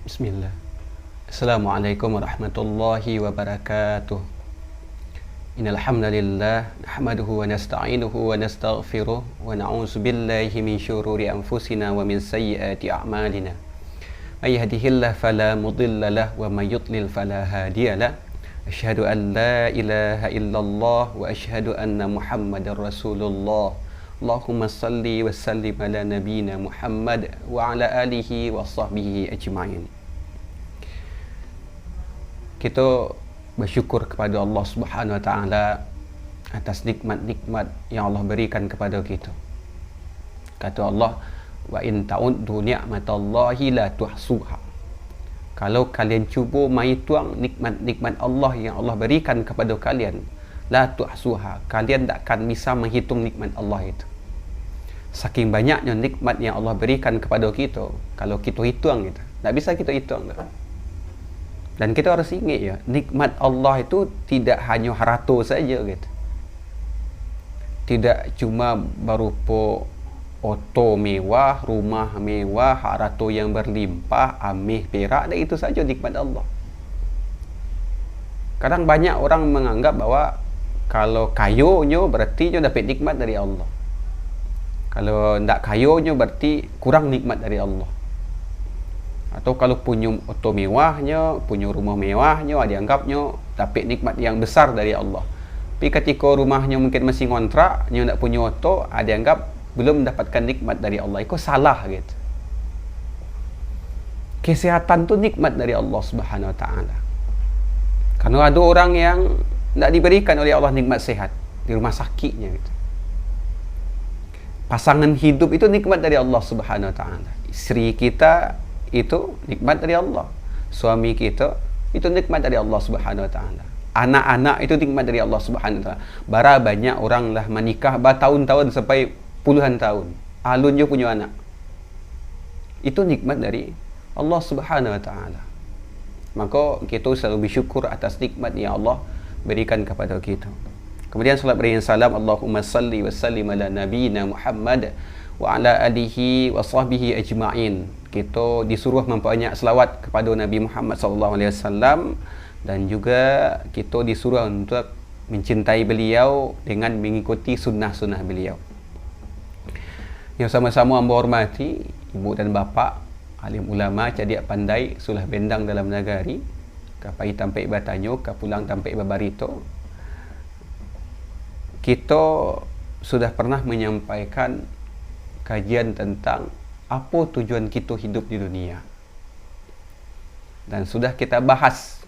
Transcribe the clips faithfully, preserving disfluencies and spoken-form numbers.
Bismillah. Assalamualaikum warahmatullahi wabarakatuh. Innal hamdalillah, nahmaduhu wa nasta'inuhu wa nastaghfiruh, wa na'udzu billahi min syururi anfusina wa min sayyiati a'malina. May yahdihillahu fala mudilla lah, wa may yudlil fala hadiya lah. Asyhadu an la ilaha illallah wa asyhadu anna Muhammadar Rasulullah. Allahumma salli wa sallim ala nabiyyina Muhammad wa ala alihi wa sahbihi ajma'in. Kito basyukur kapado Allah Subhanahu wa Ta'ala atas nikmat-nikmat yang Allah barikan kapado kito. Kato Allah, "Wa in ta'uddu ni'matallahi la tuhsuha." Kalau kalian cubo maituang nikmat-nikmat Allah yang Allah barikan kapado kalian, la tuhsuha, kalian dak akan bisa manghituang nikmat Allah itu. Saking banyaknyo nikmat yang Allah barikan kapado kito, kalau kito hituang gitu, dak bisa kito hituang tu. Dan kito harus ingek yo, nikmat Allah itu tidak hanyo harato sajo gitu. Tidak cuma barupo oto mewah, rumah mewah, harato yang berlimpah, ameh, perak, dak itu sajo nikmat Allah. Kadang banyak orang menganggap bahwa kalau kayo nyo, berarti nyo dapek nikmat dari Allah. Kalau ndak kayo nyo, berarti kurang nikmat dari Allah. Atau kalau punyo oto mewah nyo, punyo rumah mewah nyo, dianggap nyo dapek nikmat yang besar dari Allah. Tapi katiko rumah nyo mungkin masih ngontrak, nyo ndak punyo oto, dianggap belum mendapatkan nikmat dari Allah. Iko salah gitu. Kesehatan tu nikmat dari Allah Subhanahu wa Ta'ala. Karena ado orang yang ndak diberikan oleh Allah nikmat sehat, di rumah sakitnya gitu. Pasangan hidup itu nikmat dari Allah Subhanahu wa Ta'ala. Isteri kita itu nikmat dari Allah. Suami kita itu nikmat dari Allah Subhanahu wa Ta'ala. Anak-anak itu nikmat dari Allah Subhanahu wa Ta'ala. Bara banyak orang lah manikah batahun-tahun sampai puluhan tahun. Alun jo punyo anak. Itu nikmat dari Allah Subhanahu wa Ta'ala. Maka, kito selalu bersyukur atas nikmat yang Allah berikan kepada kita. Kemudian, salat beriring salam, Allahumma salli wa sallim ala nabiyina Muhammad wa ala alihi wa sahbihi ajma'in. Kito disuruh memperbanyak selawat kepada Nabi Muhammad sallallahu alaihi wasallam, dan juga kito disuruh untuk mencintai beliau dengan mengikuti sunnah-sunnah beliau. Yang sama-sama ambo hormati, ibu dan bapak, alim ulama, cadiak pandai, sulah bendang dalam nagari, ka pai tampek batanyo, ka pulang tampek babarito. Kito sudah pernah menyampaikan kajian tentang apo tujuan kito hidup di dunia. Dan sudah kita bahas,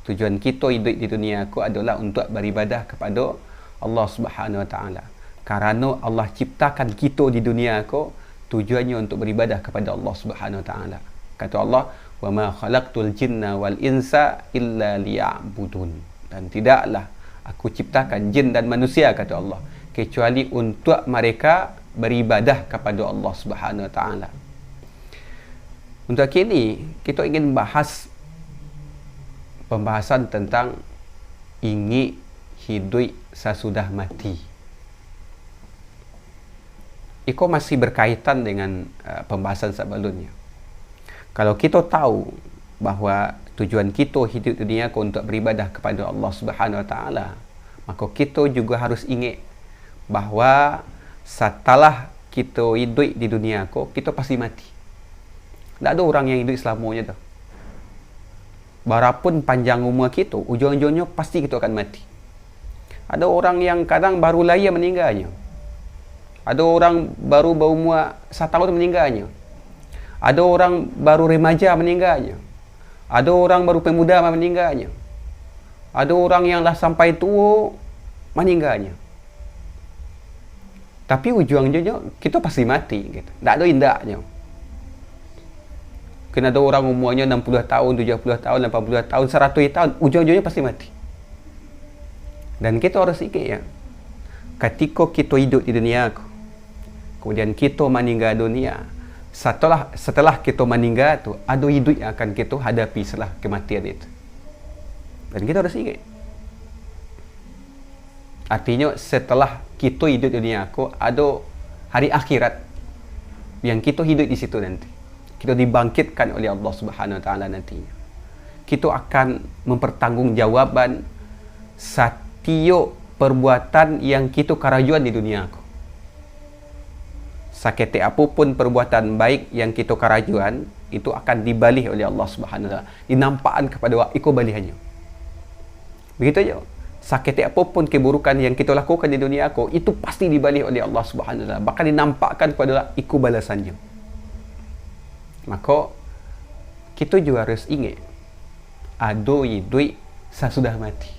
tujuan kito iduik di dunia ko adolah untuak baribadah kapado Allah Subhanahu wa Ta'ala. Karano Allah ciptakan kito di dunia ko, tujuannyo untuak baribadah kapado Allah Subhanahu wa Ta'ala. Kato Allah, "Wa ma khalaqtul jinna wal insa illa liya'budun." Dan tidaklah Aku ciptakan jin dan manusia, kato Allah, kecuali untuak mereka baribadah kapado Allah Subhanahu wa Ta'ala. Untuak kini, kito ingin bahas pambahasan tentang ingek hiduik sasudah mati. Iko masih berkaitan dengan, eh, pambahasan sabalunnyo. Kalau kito tahu bahwa tujuan kito hiduik dunia ko untuak baribadah kapado Allah Subhanahu wa Ta'ala, mako kito jugo harus ingek bahwa satalah kito iduik di dunia ko, kito pasti mati. Ndak ado urang yang iduik salamonyo tu. Barapun panjang umua kito, ujuang-ujuangnyo pasti kito akan mati. Ado urang yang kadang baru lahia maningganyo. Ado urang baru baumua satahun maningganyo. Ado urang baru remaja maningganyo. Ado urang baru pemuda maningganyo. Ado urang yang lah sampai tuo maningganyo. Tapi ujuang-ujuangnyo, kito pasti mati, gitu. Ndak ado indaknyo. Mungkin ado urang umuanyo enam puluah tahun, tujuah puluah tahun, lapan puluah tahun, saratuih tahun, ujuang-ujuangnyo pasti mati. Dan kito harus ingek, ya, katiko kito iduik di dunia ko, kemudian kito maningga dunia, satalah, satalah kito maningga tu, ado iduik yang akan kito hadapi satalah kamatian itu. Dan kito harus ingek. Artinyo, satalah kito iduik di dunia ko, ado hari akhirat yang kito iduik di situ nanti. Kito dibangkitkan oleh Allah Subhanahu Wa Taala nantinya. Kito akan mempertanggungjawabkan satiok perbuatan yang kito karajoan di dunia ko. Saketek apo pun perbuatan baik yang kito karajoan, itu akan dibalih oleh Allah Subhanahu Wa Taala. Dinampakan kepada awak iko balihannyo. Begitu jo, saketek apo pun keburukan yang kito lakukan di dunia ko, itu pasti dibalih oleh Allah Subhanahu Wa Taala. Bahkan dinampakkan kepada awak iko balasannyo. Mako, kito juo harus ingek, ado iduik sasudah mati.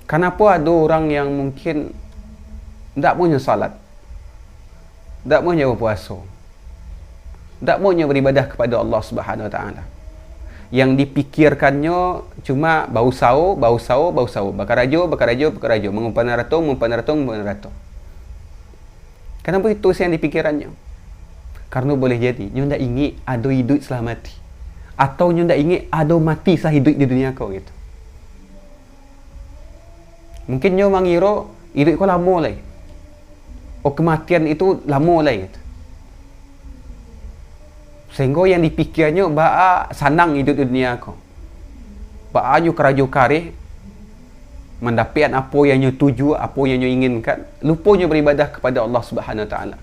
Kanapo ado urang yang mungkin ndak amuahnyo salat, ndak amuahnyo bapuaso, ndak amuahnyo baribadah kepada Allah Subhanahu Wa Taala? Yang dipikirkannyo cuma bausaho, bausaho, bausaho, bakarajo, bakarajo, bakarajo, mangumpulan arato, mangumpulan arato, mangumpulan arato. Kanapo itu yang dipikirannyo? Karano boleh jadi nyo ndak ingek ado iduik sasudah mati, atau nyo ndak ingek ado mati sasudah iduik di dunia ko, gitu. Mungkin nyo mangiro iduik ko lamo lai, oh, kematian itu lamo lai, gitu. Sehinggo yang dipikirannyo baa sanang iduik di dunia ko, baa nyo karajo kareh, mandapekkan apo yang nyo tuju, apo yang nyo inginkan, lupo nyo baribadah kepada Allah Subhanahu Wa Taala.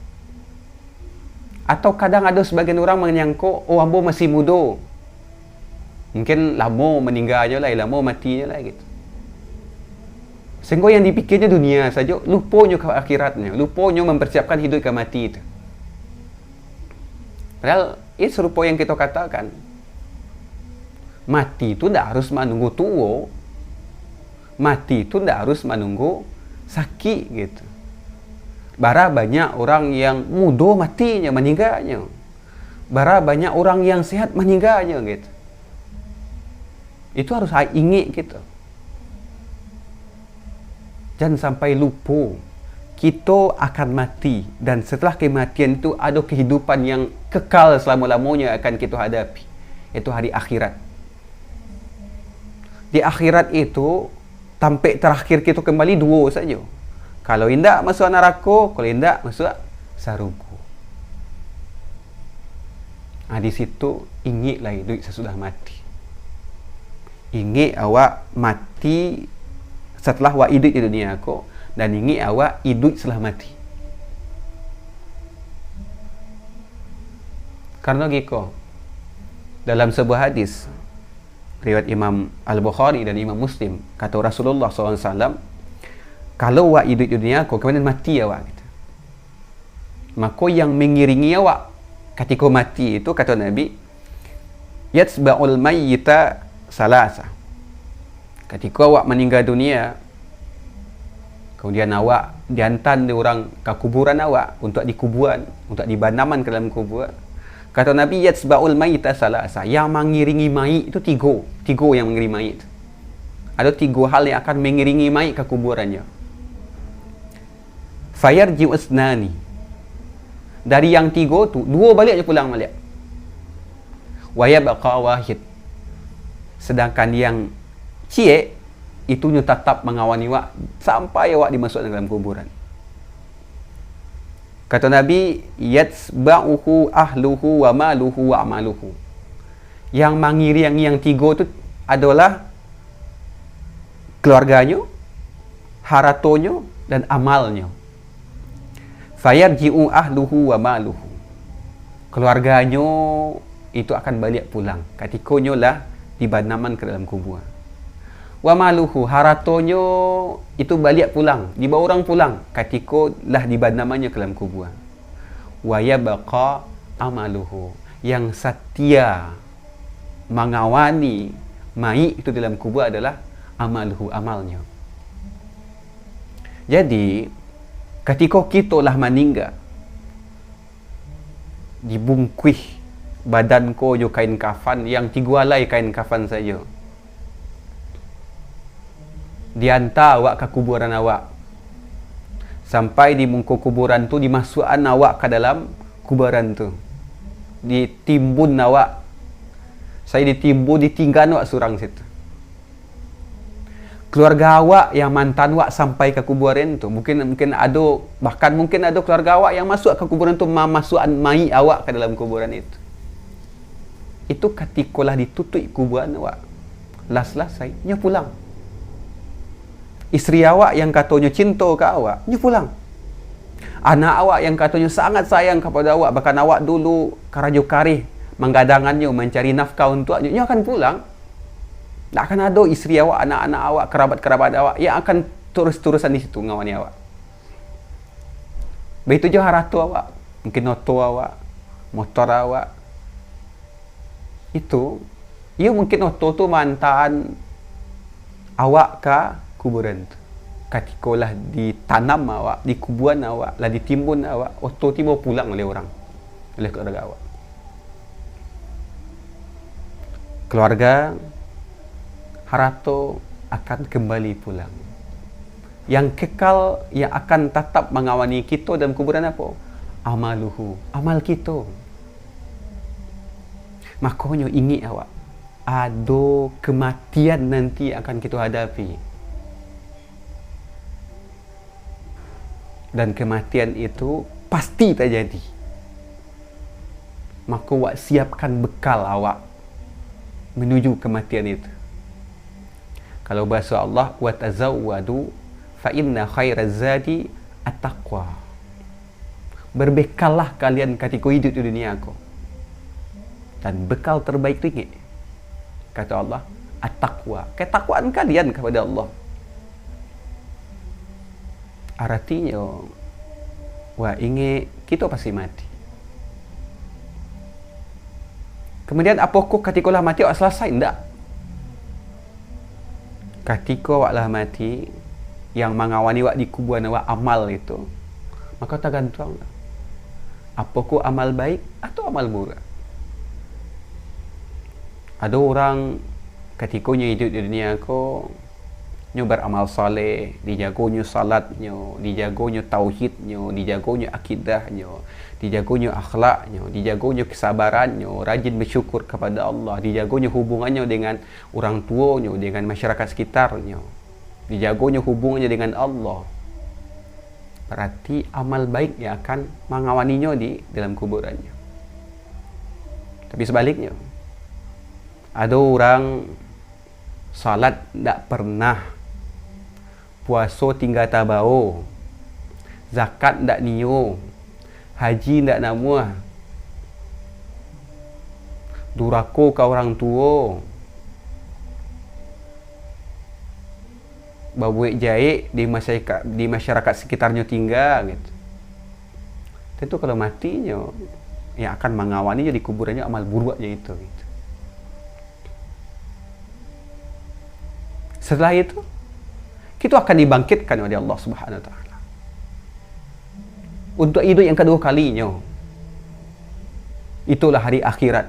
Atau kadang ado sabagian urang manyangko, "Oh, ambo masih mudo, mungkin lamo maningganyo lai, lamo matinyo lai," gitu. Sehinggo yang dipikirnyo dunia sajo, luponyo ka akhiratnyo, luponyo mempersiapkan hiduik ka mati tu. Padahal, eh, sarupo yang kito katakan, mati tu ndak harus manunggu tuo. Mati tu ndak harus manunggu sakik, gitu. Bara banyak urang yang mudo matinyo, maningganyo. Bara banyak urang yang sehat maningganyo, gitu. Itu harus a-, ingek, gitu. Jan sampai lupo, kito akan mati, dan setelah kematian tu ado kehidupan yang kekal selamo-lamonyo akan kito hadapi, yaitu hari akhirat. Di akhirat itu, tampek terakhir kito kembali duo sajo. Kalau indak masuak narako, kalau indak masuak sarugo. Ah, di situ ingek lah iduik sasudah mati. Ingek awak mati setelah awak iduik di dunia ko, dan ingek awak iduik sasudah mati. Karano giko, dalam sebuah hadis, riwayat Imam Al-Bukhari dan Imam Muslim, kato Rasulullah sallallahu alaihi wasallam, "Kalau awak iduik di dunia ko, kamudian mati awak," gitu. Mako, yang mangiringi awak katiko mati itu, kato Nabi, "Yatba'ul mayyita salasa." Katiko awak maningga dunia, kamudian awak diantan dek urang ka kuburan awak, untuak dikubuan, untuak dibanaman ka dalam kubua. Kato Nabi, "Yatba'ul mayyita salasa." Yang mangiringi mayik tu tigo. Tigo yang mangiringi mayik tu. Ado tigo hal yang akan mangiringi mayik ka kuburannyo. "Fayarji'u isnani." Dari yang tigo tu, duo baliak jo pulang baliak. "Wa yabqa wahid." Sedangkan yang ciek, itu nyo tatap mangawani awak sampai awak dimasuakkan dalam kuburan. Kato Nabi, "Yatba'uhu ahluhu wa maluhu wa amaluhu." Yang mangiringi yang tigo tu adolah keluarganyo, haratonyo, dan amalnyo. "Fayarji'u ahluhu wa maluhu." Keluarganyo itu akan baliak pulang, katiko nyo lah dibanaman ka dalam kubua. "Wa maluhu," haratonyo itu baliak pulang, dibawa urang pulang, katiko lah dibanamannyo ka dalam kubua. "Wa yabqa amaluhu," yang satia mangawani mayik itu dalam kubua adolah amaluhu, amalnyo. Jadi, katiko kito lah maningga, dibungkuih badan ko jo kain kafan, yang tigo alai kain kafan sajo. Dianta awak ka kuburan awak. Sampai di muko kuburan tu, dimasuakan awak ka dalam kuburan tu. Ditimbun awak. Sai ditimbun, ditinggan awak surang situ. Keluarga awak yang maantaan awak sampai ka kuburan tu, mungkin, mungkin ado, bahkan mungkin ado keluarga awak yang masuak ka kuburan tu, mamasuakan mayik awak ka dalam kuburan itu. Itu katiko lah ditutuik kuburan awak, lah salasai, nyo pulang. Isteri awak yang katonyo cinto ka awak, nyo pulang. Anak awak yang katonyo sangat sayang kapado awak, bahkan awak dulu karajo kareh manggadangannyo, mancari nafkah untuaknyo, nyo akan pulang. Ndak akan ado isteri awak, anak-anak awak, karabat-karabat awak yang akan turus-turusan di situ ngawani awak. Baitu juo harato awak, mungkin oto awak, motor awak. Itu, iyo mungkin oto tu maantaan awak ka kuburan tu. Katiko lah ditanam awak, dikubuan awak, lah ditimbun awak, oto tibo pulang oleh urang, oleh keluarga awak. Keluarga, harato akan kembali pulang. Yang kekal, yang akan tatap mangawani kito dalam kuburan apo? Amaluhu, amal kito. Makonyo ingek awak, ado kematian nanti akan kito hadapi. Dan kematian itu pasti tajadi. Mako, wak siapkan bekal awak menuju kematian itu. Kalau bahaso Allah, "Wa tazawwadu fa inna khairaz zadi at-taqwa." Berbekallah kalian katiko iduik di dunia ko. Dan bekal terbaik tu ingek, kato Allah, at-taqwa, ketakwaan kalian kapado Allah. Aratinyo, wak ingek, kito pasti mati. Kemudian, apokoh katiko lah mati, awak salasai? Ndak. Katiko awak lah mati, yang mangawani awak di kuburan awak amal itu, mako tagantuang lah, apokoh amal baik atau amal buruak. Ado urang katiko nyo iduik di dunia ko, nyo baramal saleh, dijagonyo salatnyo, dijagonyo tauhidnyo, dijagonyo akidahnyo, dijagonyo akhlaknyo, dijagonyo kesabarannyo, rajin bersyukur kepada Allah, dijagonyo hubungannyo dengan urang tuonyo, dengan masyarakat sekitarnyo, dijagonyo hubungannyo dengan Allah, berarti amal baik yang akan mangawaninyo di dalam kuburannyo. Tapi sebaliknyo, ado urang salat ndak pernah, puaso tingga tabao, zakat ndak nio, haji ndak namuah, durako ka urang tuo, babuek jahek di masyarakat, di masyarakat sekitarnyo tingga, gitu. Tentu kalau matinyo, yang akan mangawaninyo di kuburannyo amal buruaknyo itu, gitu. Setelah itu, kito akan dibangkitkan oleh Allah Subhanahu wa Taala untuk iduik yang kaduo kalinyo. Itulah hari akhirat.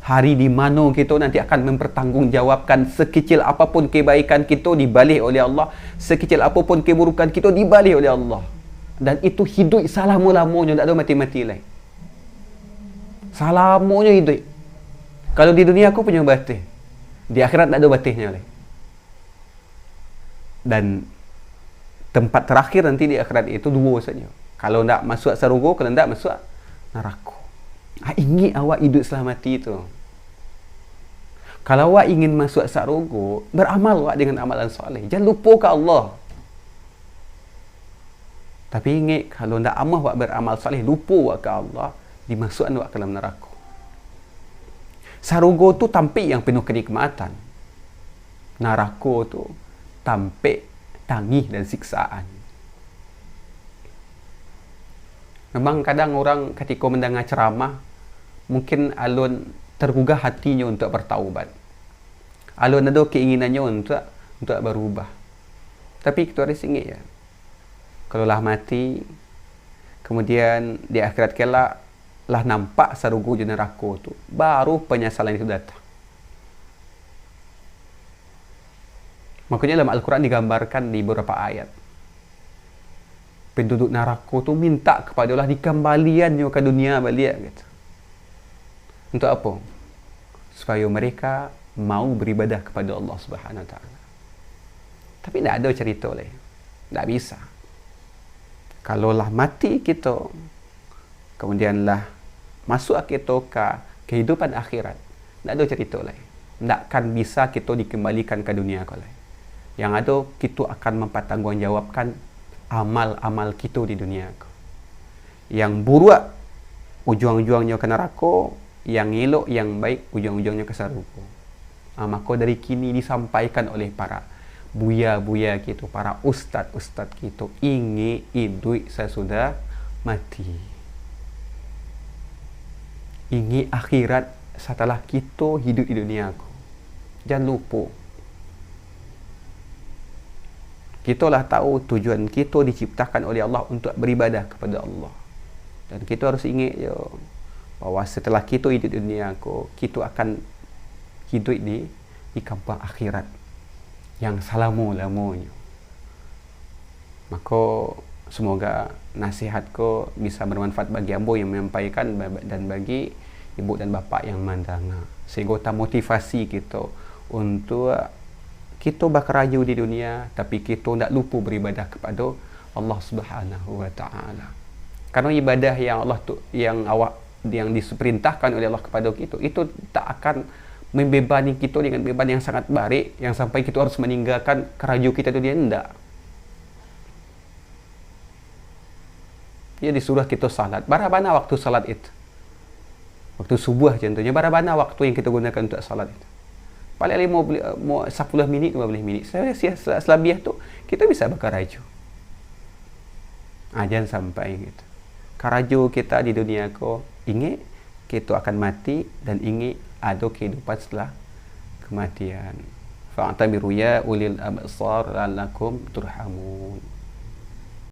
Hari di mano kito nanti akan mempertanggungjawabkan, sekecil apapun kebaikan kito dibaleh oleh Allah, sekecil apapun keburukan kito dibaleh oleh Allah. Dan itu hiduik salamo-lamonyo, ndak ado mati-mati lai. Salamonyo hiduik. Kalau di dunia ko punyo bateh, di akhirat ndak ado batehnyo lai. Dan tempat terakhir nanti di akhirat itu duo sajo. Kalau ndak masuak sarugo, kalau ndak masuak narako. Ah, ingek awak iduik satelah mati tu. Kalau awak ingin masuak sarugo, beramal awak dengan amalan saleh. Jan lupo ka Allah. Tapi ingek, kalau ndak amuah awak beramal saleh, lupo awak ka Allah, dimasuakan awak ka dalam narako. Sarugo tu tampek yang penuh kenikmatan. Narako tu tampek tangih dan siksaan. Memang kadang urang katiko mandanga ceramah, mungkin alun tergugah hatinyo untuak bertaubat. Alun ado keinginannyo untuak, untuak barubah. Tapi kito harus ingek, ya. Kalau lah mati, kemudian di akhirat kelak, lah nampak sarugo jo narako tu, baru penyesalan itu datang. Makanya dalam Al-Quran digambarkan di beberapa ayat, penduduk narako tu minta kepada Allah dikambaliannyo ka dunia baliak, gitu. Untuk apa? Supaya mereka mau beribadah kepada Allah Subhanahu Wa Taala. Tapi ndak ado carito lai. Ndak bisa. Kalau lah mati kito, kemudian lah masuak kito ka kehidupan akhirat, ndak ado carito lai. Ndak akan bisa kito dikembalikan ka dunia ko lai. Yang ado, kito akan mampatangguangjawabkan amal-amal kito di dunia ko. Yang buruak, ujuang-ujuangnyo ka narako, yang elok, yang baik, ujuang-ujuangnyo ka sarugo. Ah, mako dari kini disampaikan oleh para buya-buya kito, para ustad-ustad kito, ingek iduik sasudah mati. Ingek akhirat satalah kito hiduik di dunia ko. Jan lupo. Kito lah tahu tujuan kito diciptakan oleh Allah untuk beribadah kepada Allah. Dan kito harus ingek jo bahwa setelah kito hiduik di dunia ko, kito akan hiduik di, di kampuang akhirat yang salamo-lamonyo. Mako, semoga nasihat ko bisa bermanfaat bagi ambo yang menyampaikan, ba-, dan bagi ibu dan bapak yang mandanga, sehingga tamotivasi kito untuk kito bakarajo di dunia, tapi kito ndak lupo beribadah kepada Allah Subhanahu wa Ta'ala. Karena ibadah yang Allah tu, yang awak, yang diperintahkan oleh Allah kepada kito, itu tak akan membebani kito dengan beban yang sangat barek, yang sampai kito harus meninggalkan karajo kito di dunia, ndak. Dia disuruh kito salat. Bara bana waktu salat itu? Waktu subuh contohnya, bara bana waktu yang kito gunakan untuk salat itu? Paling limo, mo-, sapuluah minit, limo baleh minit. Se-, se-, se-, selabiah tu, kito bisa bakarajo. Ah, jan sampai gitu. Karajo kita di dunia ko, ingek kito akan mati, dan ingek ado kehidupan setelah kematian. Fa'tabiru ya ulil absar la'allakum turhamun.